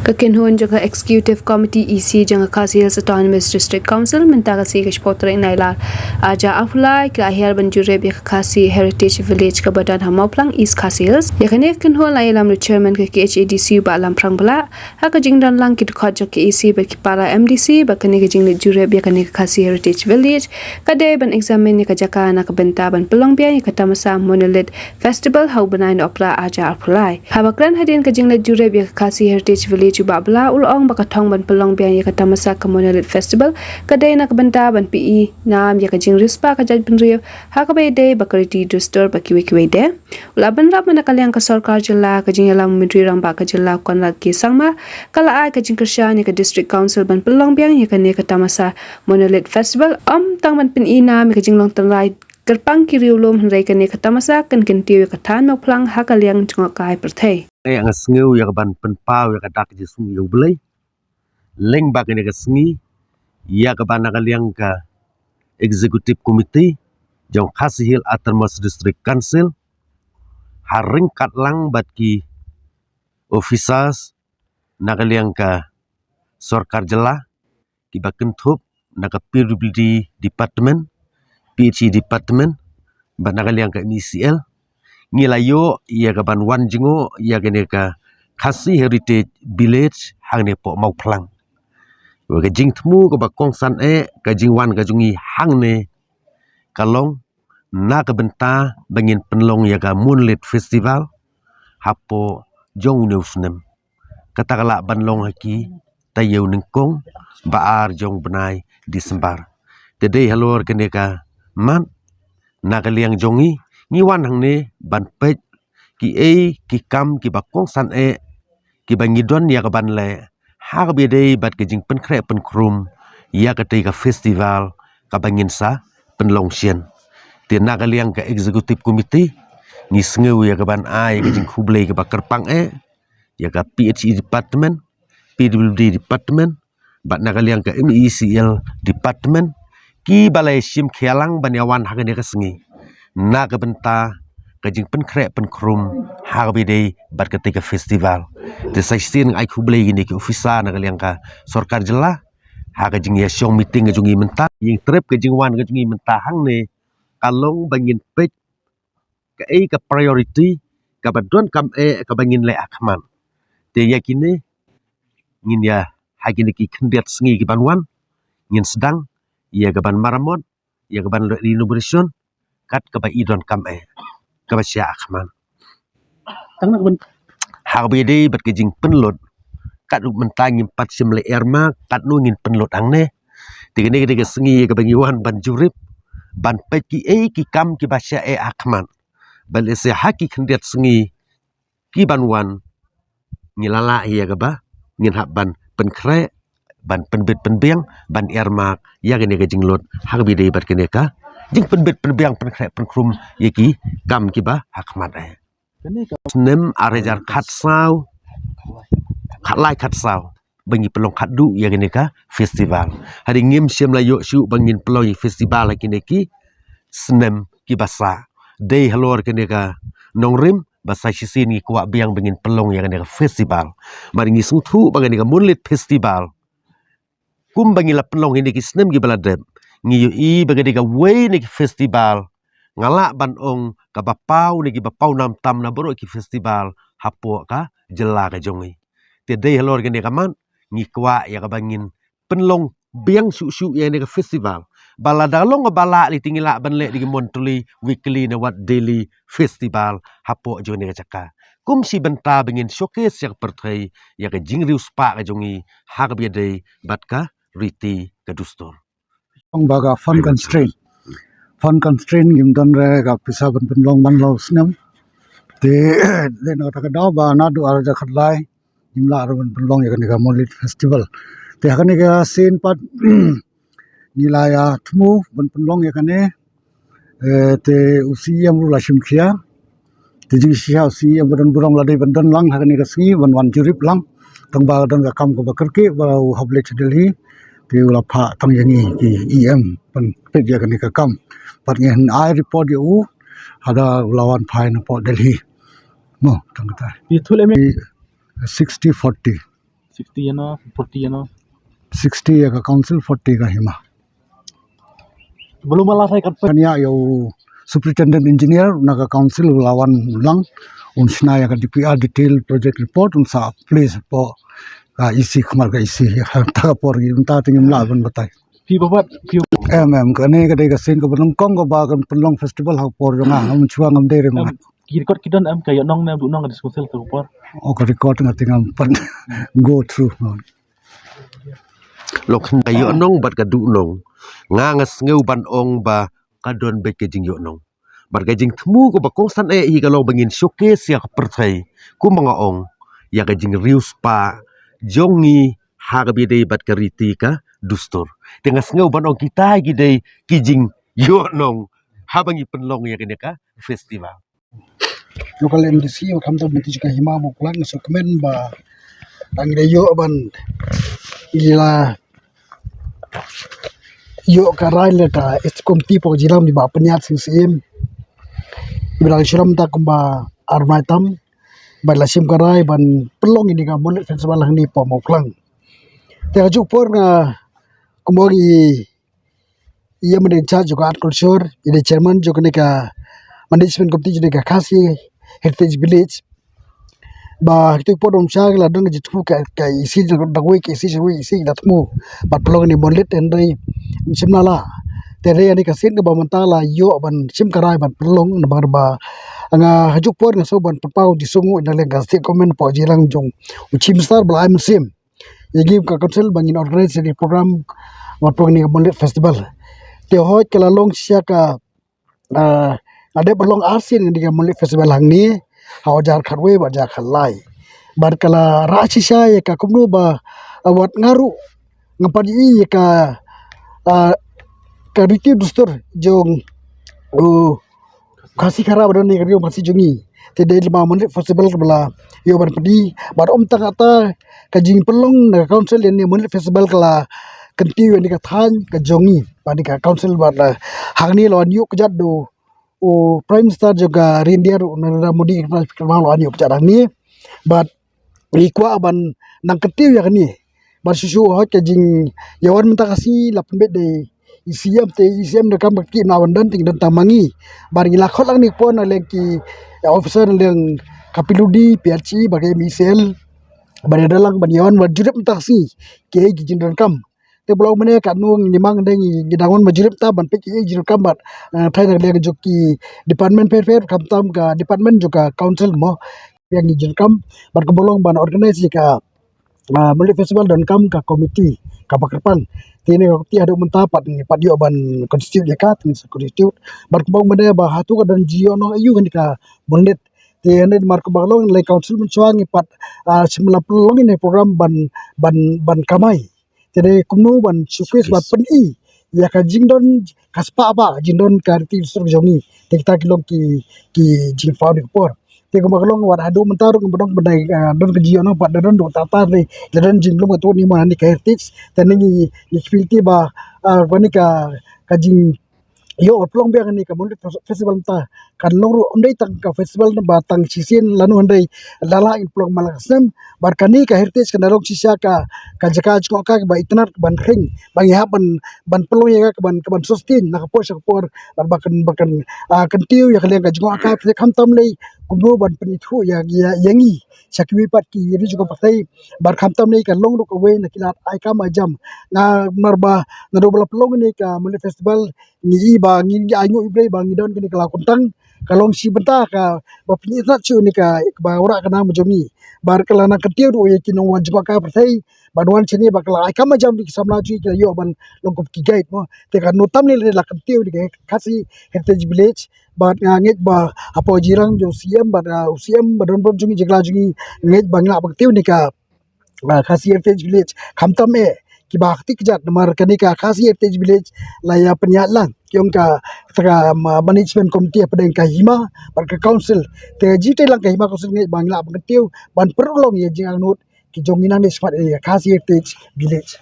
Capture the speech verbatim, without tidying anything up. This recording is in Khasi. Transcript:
Ka kynhun jong ka Executive Committee E C jong ka Khasi Hills Autonomous District Council mynta ka sngi ka shiphew tarik Nailar arhajar arphew lai ka la hiar ban jurip ïa ka Khasi Heritage Village kaba don ha Mawphlang, East Khasi Hills. Ïa kane ka kynhun la ïalam da u Chairman ka K H A D C u Bah Lamphrang Blah. Ha ka jingdon lang ki dkhot jong ka E C bad ki para M D C ba kane ka jingleit jurip ïa kane ka Khasi Heritage Village ka dei ban examine ïa ka jaka na ka bynta ban pynlong biang ïa ka tamasa Monolith Festival ha u bnai Nohprah arhajar arphew lai. Haba kren hadien ka jingleit jurip ïa ka Khasi Heritage Village u Bah Blah u la ong ba ka thong ban pynlong biang ïa ka tamasa ka Monolith Festival ka dei na ka bynta ban pyni nam ïa ka jingriewspah ka jaitbynriew ha kaba ïadei bad ka riti dustur bad kiwei kiwei de. U la bynrap ba na ka liang ka sorkar jylla, ka jingïalam u Myntri Rangbah ka jylla u Conrad K Sangma ka la ai ka jingkyrshan ïa ka District Council ban pynlong biang ïa kane ka tamasa Monolith Festival, ym tang ban pyni nam ïa ka jinglong tynrai kyrpang ki riewlum, hynrei kane ka tamasa kan kyntiew ïa ka thaiñ Mawphlang ha ka liang jngohkai pyrthei. Nga sngew ïa ka ban pynpaw ïa ka dak jingsngew ïa U Blei lyngba kane ka sngi, ïa kaba na ka liang ka Executive Committee jong Khasi Hills Autonomous District Council ha ryngkat lang bad ki officers na ka liang ka sorkar jylla, kiba kynthup na ka P W D Department, P H E Department bad na ka liang ka M E C L, ngi la ïoh ïa ka ban wan jngoh ïa kane ka Khasi Heritage Village hangne hapoh Mawphlang. Wa ka jingthmu kaba kongsan eh, ka jingwan ka jong ngi hangne ka long na ka bynta ba ngin pynlong ïa ka Monolith Festival hapoh jong une u snem. Kata ka lah ban long ha ki taïew nyngkong ba ar jong bnai December. Te dei halor kane ka mat, na ka liang jong ngi, ngi wan hangne ban peit kiei ki kam kiba kongsan eh kiba ngi don ïa ka ban leh ha kaba ïadei bad ka jingpynkhreh pynkhrum ïa katei ka festival kaba ngin sa pynlong shen. Te na ka liang ka Executive Committee, ngi sngew ïa ka ban ai ka jingkhublei kaba kyrpang eh ïa ka P H E Department, P W D Department bad na ka liang ka M E C L Department, kiba la shim khia lang ban ïa wan ha kane ka sngi na ka bynta ka jingpynkhreh pynkhrum ha kaba ïadei bad katei ka festival. Te sa shisien nga ai khublei ïa kine ki officer na ka liang ka sorkar jylla ha ka jingïashong meeting ka jong ngi mynta. Ïing trep ka jingwan ka jong ngi mynta hangne ka long ba ngin peit kaei ka priority kaba donkam eh kaba ngin leh ha khmat. Te ïa kine ngin ïa, ha kine ki khyndiat sngi ki ban wan, ngin sdang ïa ka ban maramot, ïa ka ban leh renovation kat kaba i donkam eh, kaba shah ha khmat. Tang na ka ban ha kaba ïadei bad ka jingpynlut, katno mynta ngim pat shym leh earmark, katno ngin pynlut hangne. Te kane ka dei ka sngi kaba ngi wan ban jurip, ban peit kiei ki kam kiba shah eh ha khmat. Bad lehse ha ki khyndiat sngi ki ban wan, ngi la lah ïa kaba ngin hap ban pynkhreh, ban pynbit pynbiang, ban earmark ïa kane ka jinglut ha kaba ïadei bad kane ka jingpynbit pynbiang, pynkhreh pynkhrum ïa ki kam kiba ha khmat eh. Snem arhajar khatsaw, khatlai khatsaw, ba ngi pynlong khadduh ïa kane ka festival. Hadien ngim shym la ïoh shuh ba ngin pynlong ïa festival ha kine ki snem kiba sah. Dei halor kane ka nongrim ba sa shisien ngi kwah biang ba ngin pynlong ïa kane ka festival. Mar ngi sngewthuh ba kane ka Monolith Festival, kumba ngi la pynlong ha kine ki snem kiba la dep, ngi ïohi ba ka dei kawei na ki festival, nga lah ban ong, kaba paw na kiba paw nam tam na baroh ki festival hapoh ka jylla ka jong ngi. Te dei halor kane ka mat, ngi kwah ïa kaba ngin pynlong biang shuh shuh ïa kane ka festival. Ba lada long kaba lah, lei te ngi lah ban leh da ki monthly, weekly ne wat daily festival hapoh jong kane ka jaka. Kum shi bynta ba ngin showcase ïa ka pyrthei ïa ka jingriewspah ka jong ngi ha kaba ïadei bad ka riti ka dustur. Ong ba ka fund constraint. Fund constraint ngim don re ka pisa ban pynlong man la u snem. Te lehse na kata ka daw ba naduh arhajar khatlai ngim lah re ban pynlong ïa kane ka Monolith Festival. Te ha kane ka sien pat ngi la ïa thmu ban pynlong ïa kane. Eh, te u C E M ruh la shim khia. Te jingshisha u C E M ba don burom la dei ban don lang ha kane ka sngi ban wan jurip lang. Tang ba don ka kam kaba kyrkieh ba u hap leit sha Delhi. Te u la phah tang ïa ngi ki E M ban peit ïa kane ka kam. Pat ngi hynrei ai report ïa u haba u la wan phai napoh Delhi. Mo, tang kata. Sixty forty. Sixty ïa no, forty ïa no. Sixty ïa ka council, forty ka hima. Belum malah saya kat. Kan ïa u superintendent engineer na ka council u la wan lang, un shna ïa ka D P R, detail project report, un sa place po ka E C, khmat ka E C, ha ta ka por ngi mynta te ngim lah ban batai. Phi ba bat, phi. Em, em, kane ka dei ka sien kaba nyngkong kaba kan pynlong festival ha ka por jong nga, ngam shuwa ngam dei re ma. Em, ki record ki don em ka ïoh nong ne du nong ka disposal ka por. Oh, ka record nga te ngam pat go through. Lok ka ïoh nong bad ka du nong. Nga nga sngew ban ong ba ka don bad ka jingïoh nong. Bad ka jingthmu kaba kongsan eh ïa ka long ba ngin showcase ïa ka pyrthei. Kumba nga ong, ïa ka jingriewspah jong ngi ha kaba ïadei bad ka riti ka dustur. Te nga sngew ban ong kita ki dei ki jingïoh nong haba ngi pynlong ïa kane ka festival. Local M D C, ba khamtam mynta jong ka hima Mawphlang, nga sngewkmen ba tang ngi da ïoh ban, ngi la ïoh ka rai leh ka Executive Committee pok jingïalang, ba pynïaid sing siem, ba dang shlem ta kumba ar mai tam, ba la shim ka rai ban pynlong ïa kane ka Monlit Festival hangne pok Mawphlang. Te ha kajuh por nga kumba ngi ïa mane in charge jong ka art culture, ïa chairman jong kane ka management committee jong kane ka Khasi Heritage Village. Ba kito ki por dang sha la don ka jingthmu ka, ka E C da wei, ka E C da wei, E C da thmu. Bad pynlong ïa kane Monlit, hynrei ym shym la lah. Te hynrei ïa kane ka sien kaba mynta la ïoh ban shim ka rai ban pynlong namar ba nga ha kajuh por nga sngew ban pynpaw jingsngewnguh na liang ka state government pok jingïalang jong u Chief Minister ba la ai mynsiem ïa ngi ka council ba ngin organize ïa ki program wat pynlong ïa kane ka Monlit Festival. Te hooid ka la long shisha ka, ah, nga dep ban long arsien ïa kane ka Monlit Festival hangne ha u jar khatwei bad jar khatlai. Bad ka la rah shisha ïa ka kumno ba, ah, wat nga ruh ngam pat ïohi ïa ka, ah, ka riti dustur jong u Khasi Khara ba don ha ka ri Khasi jong ngi. Te dei lyngba Monlit Festival ba la ïoh ban pyni, bad ym tang katta, ka jingpynlong na ka council ïa kane Monlit Festival ka la kyntiew ïa kane ka thaiñ ka jong ngi, bad kane ka council bad la hangne la wan ïuh kjat da u Prime Minister jong ka ri India ruh, Narendra Modi, ka la wan ïuh kjat hangne. Bad ngi kwah ban nang kyntiew ïa kane. Bad shuh shuh hooid ka jingïawan mynta ka sngi la pynbeit da i C M, te i C M da kam ka kti na wan don, te don tang ma ngi. Bad ngi la khot lang ne por na liang ki, eh, officer na liang ka P W D, P H E bad ka M E C L. Bad ïa da lang ban ïawan ban jurip mynta ka sngi kiei ki jingdonkam. Te ba long mynne katno ngi, ngi mang dei ngi, ngi dang wan ban jurip ta ban peit kiei ki jingdonkam bad, eh, thai na liang jong ki department pher pher, khamtam ka department jong ka council mo. Ïa ngi jingdonkam bad kaba long ban organize ïa ka, ah, Monlit Festival donkam ka committee kaba kyrpang. Te ne ka committee haduh mynta pat ngi pat ïoh ban constitute ïa ka, te ngi sa constitute. Bad kumba ong mynne ba hato ka don jingïoh nong aïu kane ka Monlit. Te ne namar kumba long lei council mynshuwa ngi pat, ah, shim la pynlong ïa kane program ban, ban, ban kamai. Te dei kumno ban showcase, ban pyni ïa ka jingdon ka spah ba jingdon ka riti dustur jong ngi. Te kita ki long ki, ki jingpynpaw ïa ka por. Te kumba ka long wat haduh mynta ruh ngam don ban dei, ah, don ka jingïoh nong pat da don ruh, tata dei la don jinglum ka tu ni mo ha kane ka heritage. Te ne ngi, ngi feel te ba, ah, kane ka, ka jingïoh pynlong biang kane ka Monlit Festival mynta kan long ruh ym dei tang ka festival ba tang shisien lano, hynrei la lah ngin pynlong man la ka snem. Bad kane ka heritage kan da long shisha ka, ka jaka jngohkai kaba itynnad, kaban kheiñ, ba ngi hap ban, ban pynlong ïa ka, kaban, kaban sustain na ka por sha ka por. Bad ba kan, ba kan, ah, kyntiew ïa ka liang ka jngohkai pyrthei, khamtam lei kumno ban pynithuh ïa, ïa, ïa ngi sha kiwei pat ki ri jong ka pyrthei. Bad khamtam lei kan long ruh kawei na ki lad ai kam ai jam. Namar ba naduh ba la pynlong kane ka Monlit Festival ngi i ba ngi, ngi ainguh i Blei ba ngi don kane ka law kyntang, ka long shi bynta kaba pynitynnad shuh ïa kane ka, kaba wanrah ka nam jong ngi. Bad ka la nang kyntiew ruh ïa ki nongwan jngohkai pyrthei ban wan shane, bad ka la ai kam ai jam ïa ki samla jong ngi, ki la ïoh ban long kum ki guide mo. Te kano tam ne la kyntiew ïa kane ka Khasi Heritage Village. Bad nga ngeit ba hapoh jingïalang jong u C M bad, ah, u C M ba don bor jong ngi, jingla jong ngi, ngeit ba ngi lah ban kyntiew ïa kane ka ah, Khasi Heritage Village. Khamtam eh kiba kti kjat, namar kane ka Khasi Heritage Village la ïa pynïaid lang ki ong ka, ka, ma-, management committee hapdeng ka hima bad ka council. Te jingtei lang ka hima council ngeit ba ngi lah ban kyntiew ban pynlong ïa jingangnud ki jong ngi nangne shaphang ïa ka Khasi Heritage Village.